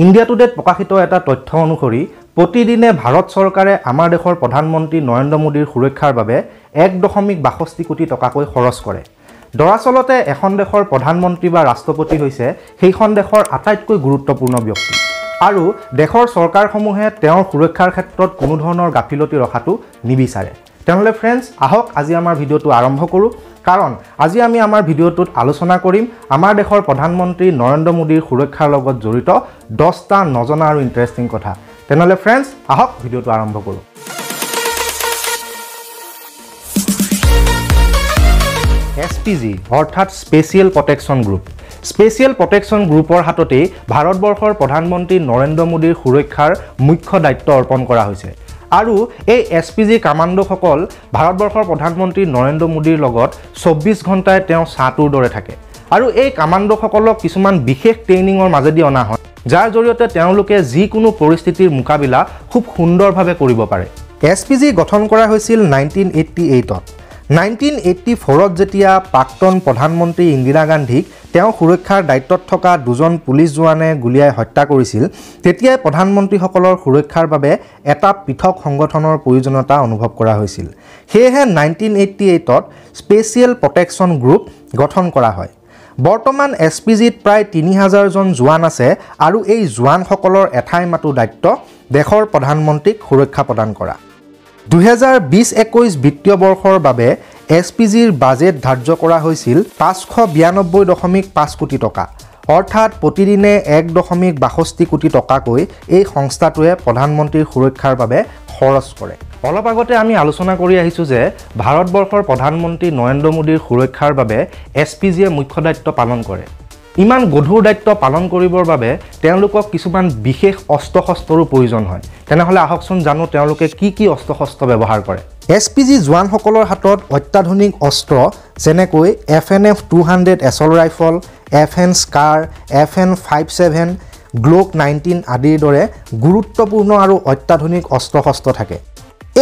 India টুডেত প্ৰকাশিত এটা তথ্য অনুসৰি প্ৰতিদিনে ভাৰত চৰকাৰে আমাৰ দেশৰ প্ৰধানমন্ত্ৰী নৰেন্দ্ৰ মোদীৰ সুৰক্ষাৰ বাবে 1.62 কোটি টকাকৈ খৰচ কৰে। দৰাচলতে এখন দেশৰ প্ৰধানমন্ত্ৰী বা ৰাষ্ট্ৰপতি হৈছে সেইখন দেশৰ আটাইতকৈ গুৰুত্বপূৰ্ণ ব্যক্তি আৰু দেশৰ চৰকাৰসমূহে তেওঁৰ সুৰক্ষাৰ ক্ষেত্ৰত কোনো ধৰণৰ গাফিলতি ৰখাটো নিবিচাৰে। তেনেহ'লে ফ্ৰেণ্ডছ, আহক আজি আমাৰ ভিডিঅ'টো আৰম্ভ কৰোঁ, কাৰণ আজি আমি আমাৰ ভিডিঅ'টোত আলোচনা কৰিম আমাৰ দেশৰ প্ৰধানমন্ত্ৰী নৰেন্দ্ৰ মোদীৰ সুৰক্ষাৰ লগত জড়িত 10টা নজনা আৰু ইণ্টাৰেষ্টিং কথা। তেনেহ'লে ফ্ৰেণ্ডছ, আহক ভিডিঅ'টো আৰম্ভ কৰোঁ। এছ পি জি অৰ্থাৎ special protection group. Special protection গ্ৰুপৰ হাততেই ভাৰতবৰ্ষৰ প্ৰধানমন্ত্ৰী নৰেন্দ্ৰ মোদীৰ সুৰক্ষাৰ মুখ্য দায়িত্ব অৰ্পণ কৰা হৈছে আৰু এই এছ পি জি কামাণ্ডোসকল ভাৰতবৰ্ষৰ প্ৰধানমন্ত্ৰী নৰেন্দ্ৰ মোদীৰ লগত 24 ঘণ্টাই তেওঁ ছাঁটোৰ দৰে থাকে আৰু এই কামাণ্ডোসকলক কিছুমান বিশেষ ট্ৰেইনিঙৰ মাজেদি অনা হয়, যাৰ জৰিয়তে তেওঁলোকে যিকোনো পৰিস্থিতিৰ মোকাবিলা খুব সুন্দৰভাৱে কৰিব পাৰে। এছ পি জি গঠন কৰা হৈছিল 1988ত। 1984ত যেতিয়া প্ৰাক্তন প্ৰধানমন্ত্ৰী ইন্দিৰা গান্ধীক তেওঁ সুৰক্ষাৰ দায়িত্বত থকা দুজন পুলিচ জোৱানে গুলীয়াই হত্যা কৰিছিল, তেতিয়াই প্ৰধানমন্ত্ৰীসকলৰ সুৰক্ষাৰ বাবে এটা পৃথক সংগঠনৰ প্ৰয়োজনীয়তা অনুভৱ কৰা হৈছিল। সেয়েহে 1988ত স্পেচিয়েল প্ৰটেকশ্যন গ্ৰুপ গঠন কৰা হয়। বৰ্তমান এছ পি জিত প্ৰায় 3000 জন জোৱান আছে আৰু এই জোৱানসকলৰ এঠাই মাতো দায়িত্ব দেশৰ প্ৰধানমন্ত্ৰীক সুৰক্ষা প্ৰদান কৰা। 2020-21 বিত্তীয় বৰ্ষৰ বাবে এছ পি জিৰ বাজেট ধাৰ্য কৰা হৈছিল 592.5 কোটি টকা, অৰ্থাৎ প্ৰতিদিনে 1.62 কোটি টকাকৈ এই সংস্থাটোৱে প্ৰধানমন্ত্ৰীৰ সুৰক্ষাৰ বাবে খৰচ কৰে। অলপ আগতে আমি আলোচনা কৰি আহিছোঁ যে ভাৰতবৰ্ষৰ প্ৰধানমন্ত্ৰী নৰেন্দ্ৰ মোদীৰ সুৰক্ষাৰ বাবে এছ পি জিয়ে মুখ্য দায়িত্ব পালন কৰে। ইমান গধুৰ দায়িত্ব পালন কৰিবৰ বাবে তেওঁলোকক কিছুমান বিশেষ অস্ত্ৰ শস্ত্ৰৰো প্ৰয়োজন হয়। তেনেহ'লে আহকচোন জানো তেওঁলোকে কি কি অস্ত্ৰ শস্ত্ৰ ব্যৱহাৰ কৰে। এছ পি জি জোৱানসকলৰ হাতত অত্যাধুনিক অস্ত্ৰ যেনেকৈ F N F 200 assault rifle, F N SCAR, F N 57, Glock 19 আদিৰ দৰে গুৰুত্বপূৰ্ণ আৰু অত্যাধুনিক অস্ত্ৰ শস্ত্ৰ থাকে।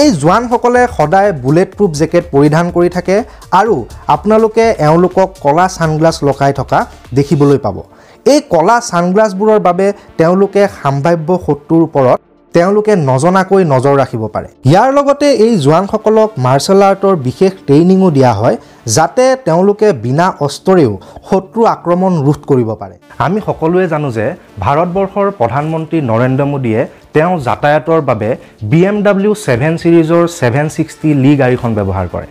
এই জোৱানসকলে সদায় বুলেট প্ৰুফ জেকেট পৰিধান কৰি থাকে আৰু আপোনালোকে এওঁলোকক ক'লা ছানগ্লাছ লগাই থকা দেখিবলৈ পাব। এই ক'লা ছানগ্লাছবোৰৰ বাবে তেওঁলোকে সাম্ভাব্য শত্ৰুৰ ওপৰত তেওঁলোকে নজনাকৈ নজৰ ৰাখিব পাৰে। ইয়াৰ লগতে এই জোৱানসকলক মাৰ্চেল আৰ্টৰ বিশেষ ট্ৰেইনিঙো দিয়া হয়, যাতে তেওঁলোকে বিনা অস্ত্ৰৰেও শত্ৰু আক্ৰমণ ৰোধ কৰিব পাৰে। আমি সকলোৱে জানো যে ভাৰতবৰ্ষৰ প্ৰধানমন্ত্ৰী নৰেন্দ্ৰ মোদীয়ে তেওঁ যাতায়াতৰ বাবে BMW 7 ছিৰিজৰ 760 লি গাড়ীখন ব্যৱহাৰ কৰে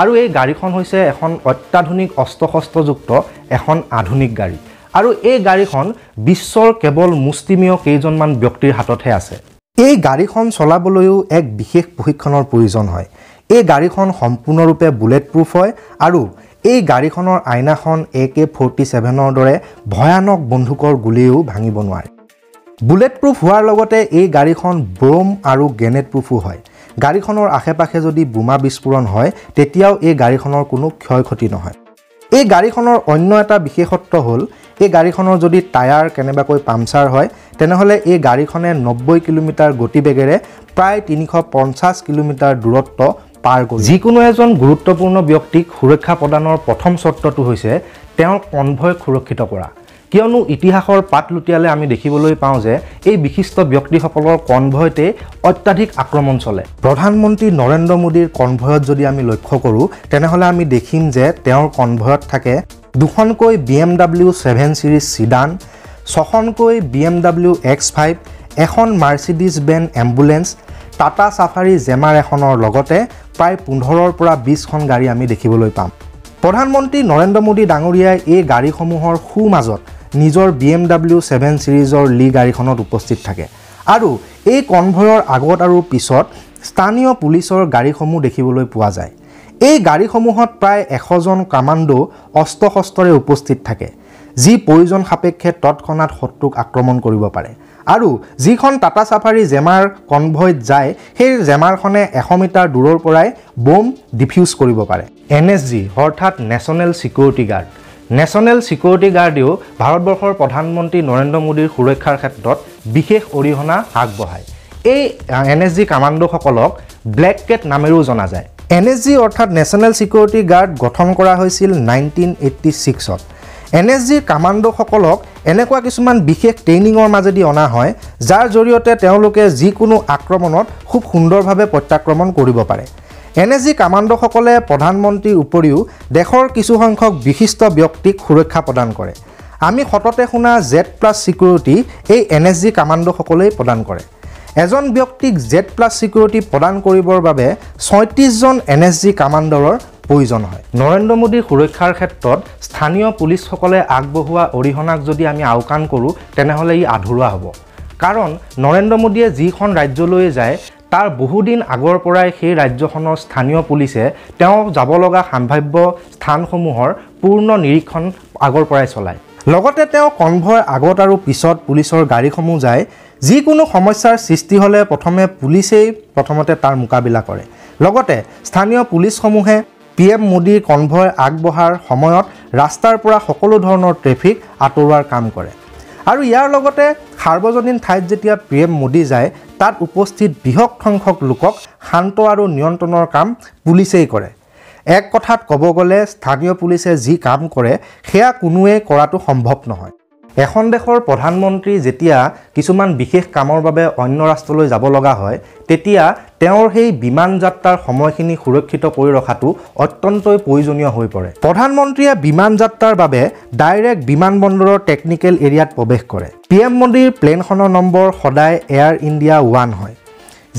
আৰু এই গাড়ীখন হৈছে এখন অত্যাধুনিক অস্ত্ৰ শস্ত্ৰযুক্ত এখন আধুনিক গাড়ী আৰু এই গাড়ীখন বিশ্বৰ কেৱল মুষ্টিমেয় কেইজনমান ব্যক্তিৰ হাততহে আছে। এই গাড়ীখন চলাবলৈও এক বিশেষ প্ৰশিক্ষণৰ প্ৰয়োজন হয়। এই গাড়ীখন সম্পূৰ্ণৰূপে বুলেট প্ৰুফ হয় আৰু এই গাড়ীখনৰ আইনাখন AK-47ৰ দৰে ভয়ানক বন্দুকৰ গুলীয়েও ভাঙিব নোৱাৰে। বুলেট প্ৰুফ হোৱাৰ লগতে এই গাড়ীখন বম আৰু গ্ৰেনেড প্ৰুফো হয়। গাড়ীখনৰ আশে পাশে যদি বোমা বিস্ফোৰণ হয় তেতিয়াও এই গাড়ীখনৰ কোনো ক্ষয় ক্ষতি নহয়। এই গাড়ীখনৰ অন্য এটা বিশেষত্ব হ'ল এই গাড়ীখনৰ যদি টায়াৰ কেনেবাকৈ পাংচাৰ হয় তেনেহ'লে এই গাড়ীখনে 90 কিলোমিটাৰ গতিবেগেৰে প্ৰায় 350 কিলোমিটাৰ দূৰত্ব পাৰ কৰি যিকোনো এজন গুৰুত্বপূৰ্ণ ব্যক্তিক সুৰক্ষা প্ৰদানৰ প্ৰথম চৰ্তটো হৈছে তেওঁৰ কনভয়ক সুৰক্ষিত কৰা। কিয়নো ইতিহাসৰ পাত লুটিয়ালে আমি দেখিবলৈ পাওঁ যে এই বিশিষ্ট ব্যক্তিসকলৰ কনভয়তে অত্যাধিক আক্ৰমণ চলে। প্ৰধানমন্ত্ৰী নৰেন্দ্ৰ মোদীৰ কনভয়ত যদি আমি লক্ষ্য কৰোঁ তেনেহ'লে আমি দেখিম যে তেওঁৰ কনভয়ত থাকে দুখনকৈ BMW 7 series sedan, ছখনকৈ BMW X5, এখন Mercedes Benz ambulance, Tata Safari Jammer এখনৰ লগতে প্ৰায় 15ৰ পৰা 20খন গাড়ী আমি দেখিবলৈ পাম। প্ৰধানমন্ত্ৰী নৰেন্দ্ৰ মোদী ডাঙৰীয়াই এই গাড়ীসমূহৰ সোঁমাজত নিজৰ BMW 7 ছিৰিজৰ লি গাড়ীখনত উপস্থিত থাকে আৰু এই কনভয়ৰ আগত আৰু পিছত স্থানীয় পুলিচৰ গাড়ীসমূহ দেখিবলৈ পোৱা যায়। এই গাড়ীসমূহত প্ৰায় 100জন কামাণ্ডো অস্ত্ৰ শস্ত্ৰৰে উপস্থিত থাকে, যি প্ৰয়োজন সাপেক্ষে তৎক্ষণাত শত্ৰুক আক্ৰমণ কৰিব পাৰে। আৰু যিখন টাটা ছাফাৰী জেমাৰ কনভয়ত যায় সেই জেমাৰখনে 100 মিটাৰ দূৰৰ পৰাই বোম ডিফিউজ কৰিব পাৰে। এন এছ জি অৰ্থাৎ national security guard. National security গাৰ্ডেও ভাৰতবৰ্ষৰ প্ৰধানমন্ত্ৰী নৰেন্দ্ৰ মোদীৰ সুৰক্ষাৰ ক্ষেত্ৰত বিশেষ অৰিহণা আগবঢ়ায়। এই এন এছ জি কামাণ্ডোসকলক ব্লেক কেট নামেৰেও জনা যায়। এন এছ জি অৰ্থাৎ নেশ্যনেল ছিকিউৰিটি গাৰ্ড গঠন কৰা হৈছিল 1986ত। এন এছ জিৰ কামাণ্ডোসকলক এনেকুৱা কিছুমান বিশেষ ট্ৰেইনিঙৰ মাজেদি অনা হয় যাৰ জৰিয়তে তেওঁলোকে যিকোনো আক্ৰমণত খুব সুন্দৰভাৱে প্ৰত্যাক্ৰমণ কৰিব পাৰে। এন এছ জি কামাণ্ডোসকলে প্ৰধানমন্ত্ৰীৰ উপৰিও দেশৰ কিছুসংখ্যক বিশিষ্ট ব্যক্তিক সুৰক্ষা প্ৰদান কৰে। আমি সততে শুনা জেড প্লাছ ছিকিউৰিটি এই এন এছ জি কামাণ্ডোসকলেই প্ৰদান কৰে। এজন ব্যক্তিক জেড প্লাছ ছিকিউৰিটি প্ৰদান কৰিবৰ বাবে 36জন এন এছ জি কামাণ্ডৰৰ প্ৰয়োজন হয়। নৰেন্দ্ৰ মোদীৰ সুৰক্ষাৰ ক্ষেত্ৰত স্থানীয় পুলিচসকলে আগবঢ়োৱা অৰিহণাক যদি আমি আওকাণ কৰোঁ তেনেহ'লে ই আধৰুৱা হ'ব। কাৰণ নৰেন্দ্ৰ মোদীয়ে যিখন ৰাজ্যলৈ যায় তাৰ বহুদিন আগৰ পৰাই সেই ৰাজ্যখনৰ স্থানীয় পুলিচে তেওঁ যাব লগা সম্ভাৱ্য স্থানসমূহৰ পূৰ্ণ নিৰীক্ষণ আগৰ পৰাই চলায়। লগতে তেওঁ কনভয়ৰ আগত আৰু পিছত পুলিচৰ গাড়ীসমূহ যায়। যিকোনো সমস্যাৰ সৃষ্টি হ'লে প্ৰথমে পুলিচেই প্ৰথমতে তাৰ মোকাবিলা কৰে। লগতে স্থানীয় পুলিচসমূহে পি এম মোদীৰ কনভয় আগবঢ়াৰ সময়ত ৰাস্তাৰ পৰা সকলো ধৰণৰ ট্ৰেফিক আঁতৰোৱাৰ কাম কৰে। আৰু ইয়াৰ লগতে সাৰ্বজনীন ঠাইত যেতিয়া পি এম মোদী যায় তাত উপস্থিত বৃহৎ সংখ্যক লোকক শান্ত আৰু নিয়ন্ত্ৰণৰ কাম পুলিচেই কৰে। এক কথাত ক'ব গ'লে স্থানীয় পুলিচে যি কাম কৰে সেয়া কোনোৱে কৰাটো সম্ভৱ নহয়। এখন দেশৰ প্ৰধানমন্ত্ৰী যেতিয়া কিছুমান বিশেষ কামৰ বাবে অন্য ৰাষ্ট্ৰলৈ যাব লগা হয় তেতিয়া তেওঁৰ সেই বিমান যাত্ৰাৰ সময়খিনি সুৰক্ষিত কৰি ৰখাটো অত্যন্তই প্ৰয়োজনীয় হৈ পৰে। প্ৰধানমন্ত্ৰীয়ে বিমান যাত্ৰাৰ বাবে ডাইৰেক্ট বিমানবন্দৰৰ টেকনিকেল এৰিয়াত প্ৰৱেশ কৰে। পি এম মোদীৰ প্লেনখনৰ নম্বৰ সদায় এয়াৰ ইণ্ডিয়া 1 হয়।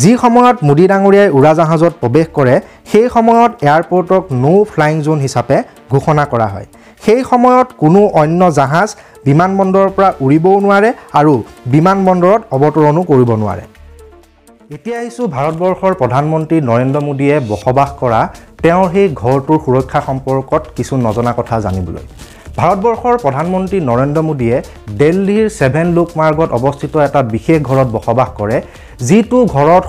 যি সময়ত মোদী ডাঙৰীয়াই উৰাজাহাজত প্ৰৱেশ কৰে সেই সময়ত এয়াৰপৰ্টক ন' ফ্লাইং জ'ন হিচাপে ঘোষণা কৰা হয়। সেই সময়ত কোনো অন্য জাহাজ বিমানবন্দৰৰ পৰা উৰিবও নোৱাৰে আৰু বিমানবন্দৰত অৱতৰণো কৰিব নোৱাৰে। এতিয়া আহিছোঁ ভাৰতবৰ্ষৰ প্ৰধানমন্ত্ৰী নৰেন্দ্ৰ মোদীয়ে বসবাস কৰা তেওঁৰ সেই ঘৰটোৰ সুৰক্ষা সম্পৰ্কত কিছু নজনা কথা জানিবলৈ। ভাৰতবৰ্ষৰ প্ৰধানমন্ত্ৰী নৰেন্দ্ৰ মোদীয়ে দিল্লীৰ 7 লোক মাৰ্গত অৱস্থিত এটা বিশেষ ঘৰত বসবাস কৰে, যিটো ঘৰত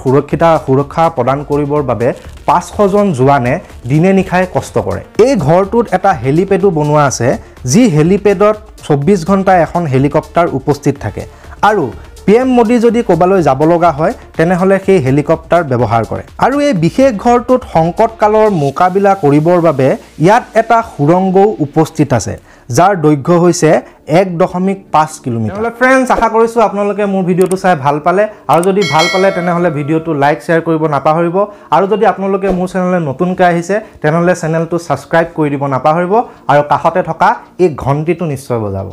সুৰক্ষা প্ৰদান কৰিবৰ বাবে 500জন জোৱানে দিনে নিশাই কষ্ট কৰে। এই ঘৰটোত এটা হেলিপেডো বনোৱা আছে, যি হেলিপেডত 24 ঘণ্টা এখন হেলিকপ্টাৰ উপস্থিত থাকে আৰু পি এম মোদী যদি ক'ৰবালৈ যাব লগা হয় তেনেহ'লে সেই হেলিকপ্টাৰ ব্যৱহাৰ কৰে। আৰু এই বিশেষ ঘৰটোত সংকটকালৰ মোকাবিলা কৰিবৰ বাবে ইয়াত এটা সুৰংগও উপস্থিত আছে, যাৰ দৈৰ্ঘ্য হৈছে 1.5 কিলোমিটাৰ। ফ্ৰেণ্ডছ, আশা কৰিছোঁ আপোনালোকে মোৰ ভিডিঅ'টো চাই ভাল পালে আৰু যদি ভাল পালে তেনেহ'লে ভিডিঅ'টো লাইক শ্বেয়াৰ কৰিব নাপাহৰিব আৰু যদি আপোনালোকে মোৰ চেনেললৈ নতুনকৈ আহিছে তেনেহ'লে চেনেলটো ছাবস্ক্ৰাইব কৰি দিব নাপাহৰিব আৰু কাষতে থকা এই ঘণ্টিটো নিশ্চয় বজাব।